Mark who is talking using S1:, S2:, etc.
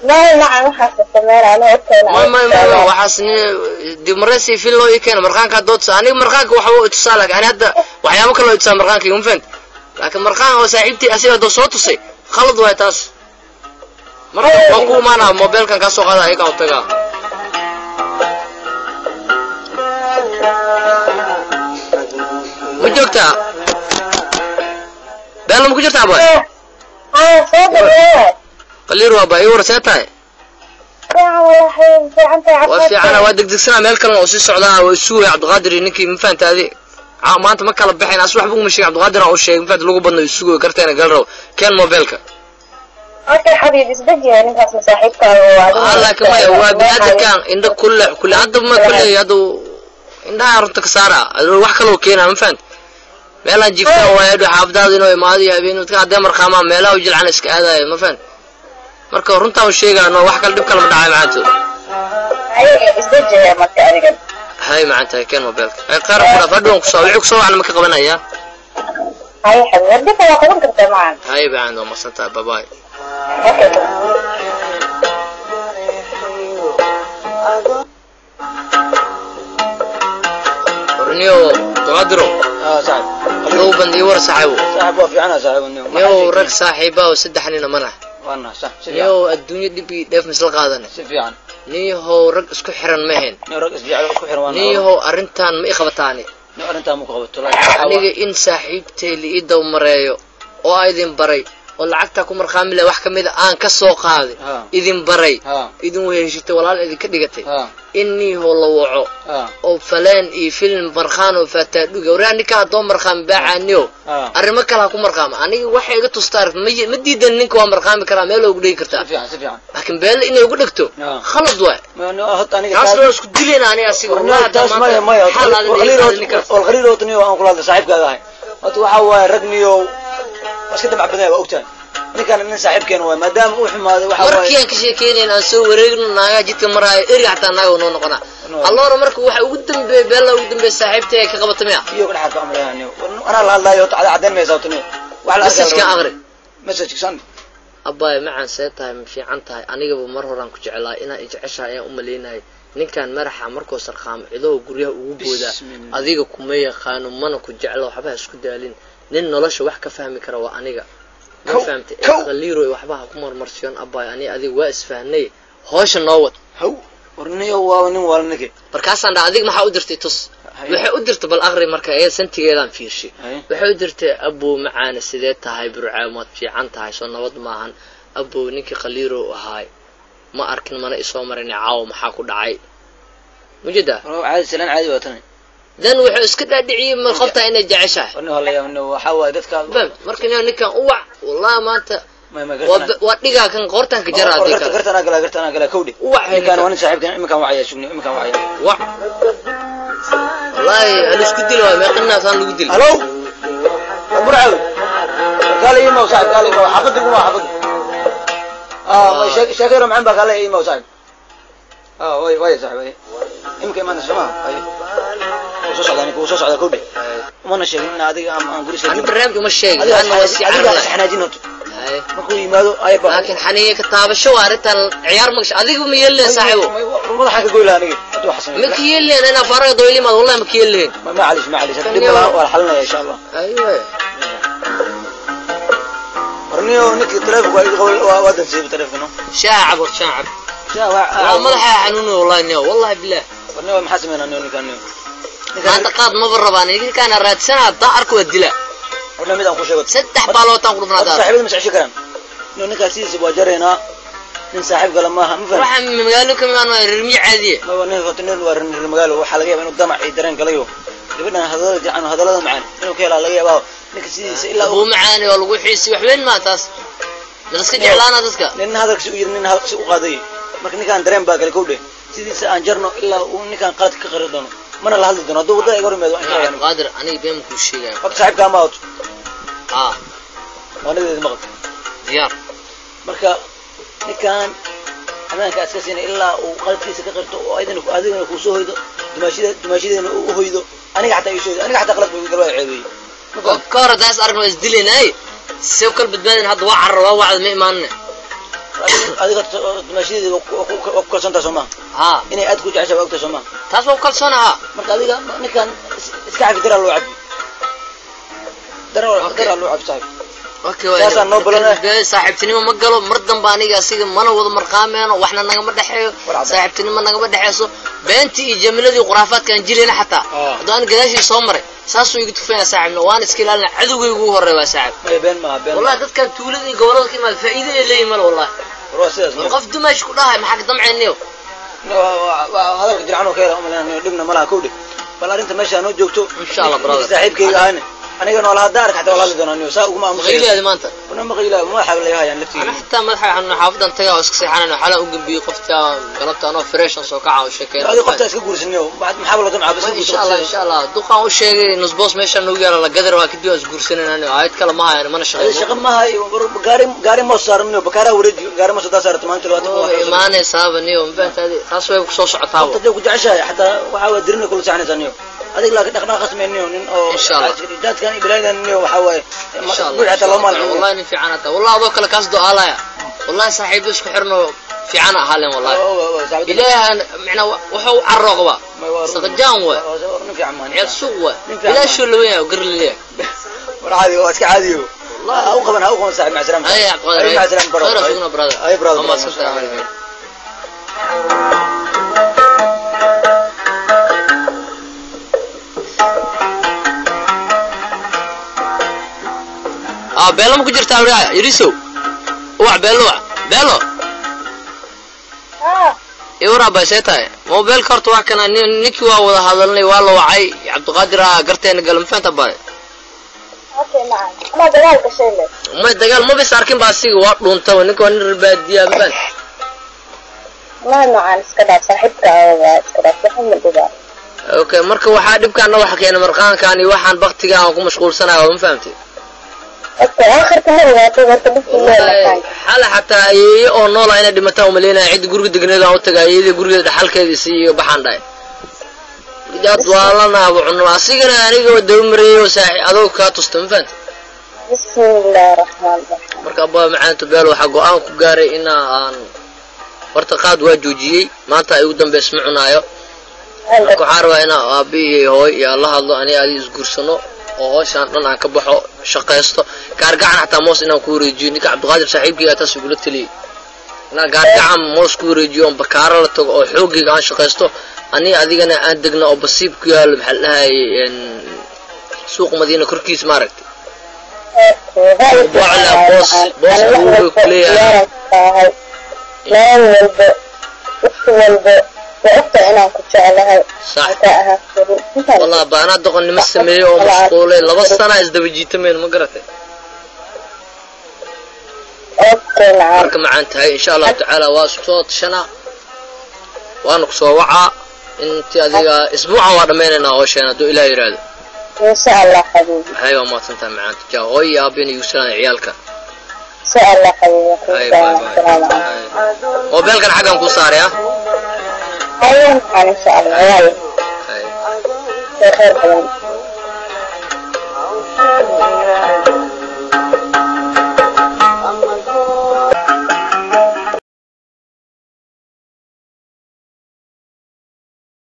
S1: May macan waxaas sameyn anoo ogtahay.
S2: May may may may waxaas ni dib mareysi fil loo ii keena marqaanka doodsa aniga marqaanka waxa uu itusaa, laakiin ani hadda waxyaabo kale oo itusaa marqaanka iguma fahant, laakiin marqaan oo saaxiibtii asiga hadduu soo tusay khalad waay taas. Marka waa ku imaanaa mobilkan kaa soo qaada ayagaa u tagaa. Ma joogtaa beella ma ku jirtaa abay?
S1: Haa, soo dhaweeya.
S2: Qaliir waa baa ii war, see tahay?
S1: Fiican walahi, fiican tahay.
S2: Waa fiicana, waa degdegsanaa, meel kalena oo sii socdaa waa isugaya Cabdiqaadir iyo ninkii, ma fahanta adi? Maanta ma kala baxayn as waxba uma sheegin, Cabdiqaadir aan u sheegay, ma fahanta, lagu badno isugayo karteena gal rabo. Keen mobilka.
S1: Okay xabiib, isdejiya, ninkaas ma saaxiibkaaga waa adiga.
S2: Laakiin maya, waa biniaadamkan indho kulle kulle hadda ma kulle hadda indhaha runta ka saara wax kaloo keenaa, ma fahanta? Meelaan jiftaa waaya dhu xaafadaada inuu imaado iyo habeen dadka haddee marqaamaa meelaha u jilcan iska aadayo, ma fahanta? Marka runtaan u sheegaano wax kale dhib kale ma dhacay macaanto.
S1: Haye, isdejiya marka adiga.
S2: Hay macaan tahay, keen mobilka ay qaar ku dhaaf hadhowan kusoo wixii kusoo wacna ma ka qabanaya.
S1: Haye xabiib, hadii kale waa qaban kartaa macan.
S2: Hay macaan, waa maqsan tahay, bye bye.
S1: Okay.
S2: Niyo Cabdiqaadiro.
S3: Haa saaxib.
S2: Low band ii war saaxiibo.
S3: Saaxib, waa fiicana saaxib niyo.
S2: Niyow rag saaxiiba oo saddex nina mana
S3: waana sax si fiican.
S2: Niyow adduunyo dhib iyo dheef misla qaadane
S3: si fiican.
S2: Niyahow rag isku xiran ma ahayn.
S3: Niyo rag isjecel isku xiran waana.
S2: Niyahow arrintan ma i qabataani?
S3: Niyo arrintaa ma ku qabato, laakiin
S2: aniga in saaxiibtay la ii dawmareeyo oo aa idin baray oo lacagtaa ku marqaami laha wax ka mid a aan ka soo qaaday idin baray idin weheshitay walaal idinka dhigatay in niyahow la waco oo faleen iyo film markhaan oo faataadhuga waraa ninka haddoo markhaami baacaaniyo arrimo kale ha ku markhaama. Aniga waxay iga tusta aragt ma ma diidan, ninka waa markhaami karaa, meel ugu dhegi kartaa
S3: si fiican si fiican,
S2: laakiin beelle inay ugu dhegto khalad waay.
S3: Ma niyo horta aniga
S2: taas waa isku dilayna aniga asiga
S3: niyo
S2: wallahi
S3: taas
S2: hadda
S3: maya
S2: maanta
S3: maya
S2: xaal aadan iga qaadin ninkaas.
S3: Walqaliil horta niyo aan kula hadla saaxiibkaaga ahay horta waxaa waaye rag niyo waa iska damac badan yahay, waa ogtahay ninkan nin saaxiibkeena waay maadaama uu xumaaday waxaa waaye
S2: markii aan ka sheekeynayn aan soo wareegno naagaa jidka maraayo eri xataa naaga noo noqonaa alloora. Marka waxa ugu dambeeya beella ugu dambeeya saaxiibtay ay ka qabata miya
S3: iyo ka dhaxarka amraya niyo anaa la hadlaayo horta cada caddayn maysa horta niyo wax la
S2: message-kan aqri.
S3: Message san.
S2: Abbaay macaan, see tahay? Ma fiican tahay? Anigaba mar horaan ku jeclaa, inaa i jeceshahay ayaan u maleynahay. Ninkan madaxa markuu sarqaamo cidaho guryaha ugu boodaa.
S3: Bismillah.
S2: Adiga kuma yaqaano mana ku jeclo, waxba ha isku daalin, nin nolosha wax ka fahmi kara waa aniga, ma
S3: Kow,
S2: fahamtay?
S3: Kow.
S2: Khaliiro waxba ha ku marmarsiyon abbaay, ani adiga waa isfahnay, hoosha noo wad.
S3: Haw, war niyo waa nin waala ninke.
S2: Markaasaan dhaa adiga maxaa u dirtay tus?
S3: Haye.
S2: Waxay u dirtay bal aqri marka ee santigeedaan fiirshay.
S3: Haye.
S2: Waxay u dirtay: abow macaana, sidee tahay burcaa, maad fiican tahay? Soo nabad maahan abow, ninkii khaliiro ahaay ma arkin mana isoo marin caawo, maxaa ku dhacay? Mujeda
S3: war caadi salaan caadi waa tani.
S2: Dan wuxuu iska dhaadhiciyey ma qoftaa inay jeceshahay.
S3: War niyo halaya niyo waxaa waaye dadka
S2: faham marka niyo ninkan u wac wallahi maanta
S3: may may
S2: waa
S3: gartana
S2: waa dhigaa kan qoortan ka jara
S3: war
S2: adii
S3: garta
S2: kale
S3: gartana gala gartana gala kowdhi.
S2: U wac
S3: ninkan waa nin saaxiibkeen, iminkaan wacaya sugni, iminkaan wacaya.
S2: Wac wallahi hal isku dilo waa meeqinaasaan lagu dilo.
S3: Halo burcaw, kaale imaw saaxib, kaale imaw xaafadda iguma xaafadda ma sheekayro macaan baa kaale imaw saaxib way way saaxib way iminka imaanaysa soo maha ay wuu soo socdaa ninka, wuu soo socdaa kowdhi. Umana sheegin in adiga aan guri
S2: ani barnaamij uma sheegin
S3: adiga
S2: anna waa sii
S3: adiga
S2: cararlay.
S3: Isxanaajin horta
S2: Haye.
S3: Markuu yimaado ay ba
S2: laakiin xaniye ka taabasho waa arrintan ciyaar magasho adiga ma yeelin saaxiibo.
S3: Madaxaan ka goy lahaa aniga hadda waxa
S2: ma
S3: sameey
S2: ka yeelin inaa faaraga doylimaad wallahi ma ka yeelin.
S3: Ma macalish macalish dhib malaha, waa la xalinaya insha Allah.
S2: Aywa.
S3: Warniyo ninkii taleefonka waa iga qabay, waa dansiiyey taleefonka.
S2: Shaacab war shaacab waa madaxa xanuunay wallahi niyo wallahi bilah.
S3: Warniyo maxaa sameynaa niyo ninkan niyo
S2: maanta qaad maba rabaan ninkaana raadsanaa haddaan arko waa dila.
S3: Warniyo mid aan ku sheego.
S2: Saddex baalootaan ku dhufnaa
S3: horta
S2: daar.
S3: Saaxiibada ma isceshi karaan niyo ninkaas sidiisa waa jaraynaa, nin saaxiib kale maaha, ma fahmi?
S2: Waxaan magaalo ka imaan waa reer miyi caadiye.
S3: Ma waa nin horta nin waa reer magaalo, waxaa laga yaabaa inuu damac iyo dareen galayo gabadhan hadalada fiican oo hadalada macaan inuu ka helaa laga yaabaa ninka sidiisa ilaa
S2: abuu macaani waa lagu xiisi wax weyn maa taas ma iska jeclaana dadka.
S3: Nin hadalkiisa u yiri nin hadalkiisa u qaaday marka ninkaan dareen baa galay kowdhe sidiisa aan jarno ilaa uu ninkaan qalad ka qari doono mana la hadli doono hadduu waddada iga hor yimaado waan
S2: Yaa
S3: sheegaa.
S2: Cabdiqaadir, aniga been kuu sheegaya.
S3: Horta saaxiibkaa ma wato?
S2: Haa.
S3: Waanadeeda maqal.
S2: Diyaar.
S3: Marka ninkaan ammaanka iska siina ilaa uu qaladkiisa ka qirto oo adigana adigana kuu soo hoydo dumaashida dumaashadeena uu u hoydo aniga xataa ii soo hoydo aniga xataa qalad buu galaa ceebeeyey.
S2: Oo ka hor haddaas aragno is dilaynay see kal badbaadin hadda waa carar waa wacda ma imaanine.
S3: Adiga dumaashadeeda waa ku kalsoontahay soo maha?
S2: Haa.
S3: Inay aad ku jeceshahay waa ogtahay soo maha?
S2: Taas waa ku kalsoonaha.
S3: Marka adiga ninkan iska cafi, daraa loo cabi, daraa loo cabi saaxib.
S2: Okay.
S3: Saasaa noo balan eh.
S2: Saaxiibtinimo ma galo mar dambe aniga asiga, mana wada marqaameeno, waxna nagama dhexeeyo.
S3: War cadda.
S2: Saaxiibtinimo nagama dhexeeyso, beentii iyo jamiladii khuraafaadka aan jilayna xataa hadduu ani gadaashii soo maray saasuu iga tufaya saaxiibna, waan iska ilaalina, cadowgaygu ugu horreeya waa saaxiib.
S3: Maya, been maaha, been.
S2: Wallahi dadkan tuulada iyo gobollada ka imaada faa'iido ay leeyihin male wallahi.
S3: War waa sidaas.
S2: War qof dumaash ku dhahay maxaa ka damcayniyo?
S3: Hadalka jircan oo ka yara umaleynayo, dhibna malaha kowdhe, bal arrinta meesha noo joogto.
S2: Insha Allah, brother.
S3: Saaxiibkayga ahane aniga noola hadda ark xataa waa la hadli doonaa niyo, saa uguma aamusay.
S2: Maqayliyaadi maanta?
S3: Una maqayla, madaxa laga hayaan laftiga.
S2: Ana xataa madaxa xanuun, xaafadan tagaa oo iska seexanayno, xalaan u gambiyey qofta galabta anoo fresh aan soo kaca oo sheekeyn.
S3: Adiga qofta iska guursaniyo, maxaa loo damcaa bas?
S2: Insha Allah, insha Allah, duqaan u sheegay nusboos meesha noogu yaala la gadar waa kadib aan isguursanayna, ayad kale ma hayan mana
S3: Adiga
S2: shaqeeyo.
S3: Shaqa maaha, gaari gaari moos saaran niyo, bakaaraa wareeji, gaari moos hadaa saarato maalinta 20
S2: Waa imaanaysaaba niyo, mafahantaadi, taas way kusoo socotaaba.
S3: Qofta hadday ku jeceshahay xataa waxaa waa dirina kula seexanaysaa niyo, adiga laakiin dhaqdhaqaaq samey niyo, nin oo
S2: Insha Allah.
S3: Jaadkan iyo bilaadan niyo waxaa waaye
S2: Insha Allah.
S3: Buux xataa loo maalin.
S2: Wallahi nin fiican hata, wallahi adoo kale kaas du'aalaya, wallahi saaxiibo isku xirno fiican ahaaleen wallahi. Ilaahan macnaa wuxuu u carro qabaa saqajaan waay.
S3: Nin fiican maa?
S2: Ciyaal suuq waay.
S3: Nin fiican.
S2: Bilaashoo lawen yahay oo gar laleeyahay.
S3: War caadi waa iska caadiyo, ha u qaban, ha u qaban saaxib. Mac salaam.
S2: Ay Cabdiqaadir.
S3: Ay, mac salaam, bro.
S2: Khayr asugna, brother.
S3: Ay, brother.
S2: Waa mahadsantahay. Ah, beelo ma ku jirtaa wariyaa yarisow? Uwac beelo, uwac beelo.
S1: Haa.
S2: Iwara bay see tahay mobilka horta waa kana ninkii waa wada hadalnay, waa la wacay Cabdiqaadir ah garteena gala, ma fahanta bay?
S1: Okay macaan, ama dagaal gashay le?
S2: May, dagaal maba is arkin ba, asiga waa dhuunta, ninka waa nin reer baadiya, ma fahanta?
S1: Ma macaan, iska dhaaf saaxiibka, waa iska dhaaf, waxa ma dhibaa.
S2: Okay, marka waxaa dhibkaana waxa keenay marqaankan iyo waxaan baktiga aan ku mashquulsanayo, ma fahamtay?
S1: Okay, aakhirka ma ogaatay horta dhibkii loo
S2: Wallahi,
S1: makaanka?
S2: Xala xataa ayeeye oo noola inay dhimataan umaleynaya, cidda guriga degneed aan u tagay, ayeeyada gurigeeda dhaxalkeeda isiiyo baxaan dhahay jaad waalanaaba cuno, asigana aniga oo daba marayay oo saaxi adoo kaa tusta, ma fahamtay?
S1: Bismillahi raxmaan raxiim.
S2: Marka abaa macaantu beel waxaa go-aan ku gaaray ina aan horta qaad waa joojiyey, maanta ay ugu dambeys ma cunaayo. Marka waxaan rabaa inaan aabi iyo hooy iyo aan la hadlo, aniga adi isguursano oo howshaan dhan aan ka baxo, shaqaysto, gaargacan xataa moos inaan ku wareejiyo ninka Cabdiqaadir saaxiibkayga taas igula taliyey, inaan gaargacan moos ku wareejiyo oon bakaaro la tago oo xoogayga aan shaqaysto, aniga adigana aan degno oo basiib ku yaalo, maxaa la dhahayay, suuq Madiina korkiis maaragtay. Bocla, boos boos awowga ku leeyahay.
S1: Meel walba, waqti walba waa ogtahay inaan ku jeclahay.
S2: Sax.
S1: Halkaa ahaan karin intaan.
S2: Wallah ba anaa doqonnimo sameeyey oo mashquulay, 2 sana isdaba jiitameen, ma garatay?
S1: Okay macaan.
S2: Marka macaan tahay, insha Allahu tacaala waa isku soo tashanaa, waana kusoo wacaa intii adiga isbuucan waa dhammaynaynaa hoosheen hadduu Ilaah yidhaahdo.
S1: Insha Allah xabiibi.
S2: Hay, waa mahadsantahay macaanta, jaa hooy iyo aabina igu salaan ciyaalka.
S1: Insha Allah xabiibi.
S2: Hay, bye bye.
S1: Salaamu calaykum.
S2: Mobilkan xaggan kuu saaray ah.
S1: Haye macaan, insha Allah waayo.
S2: Hay.
S1: Khayr badan.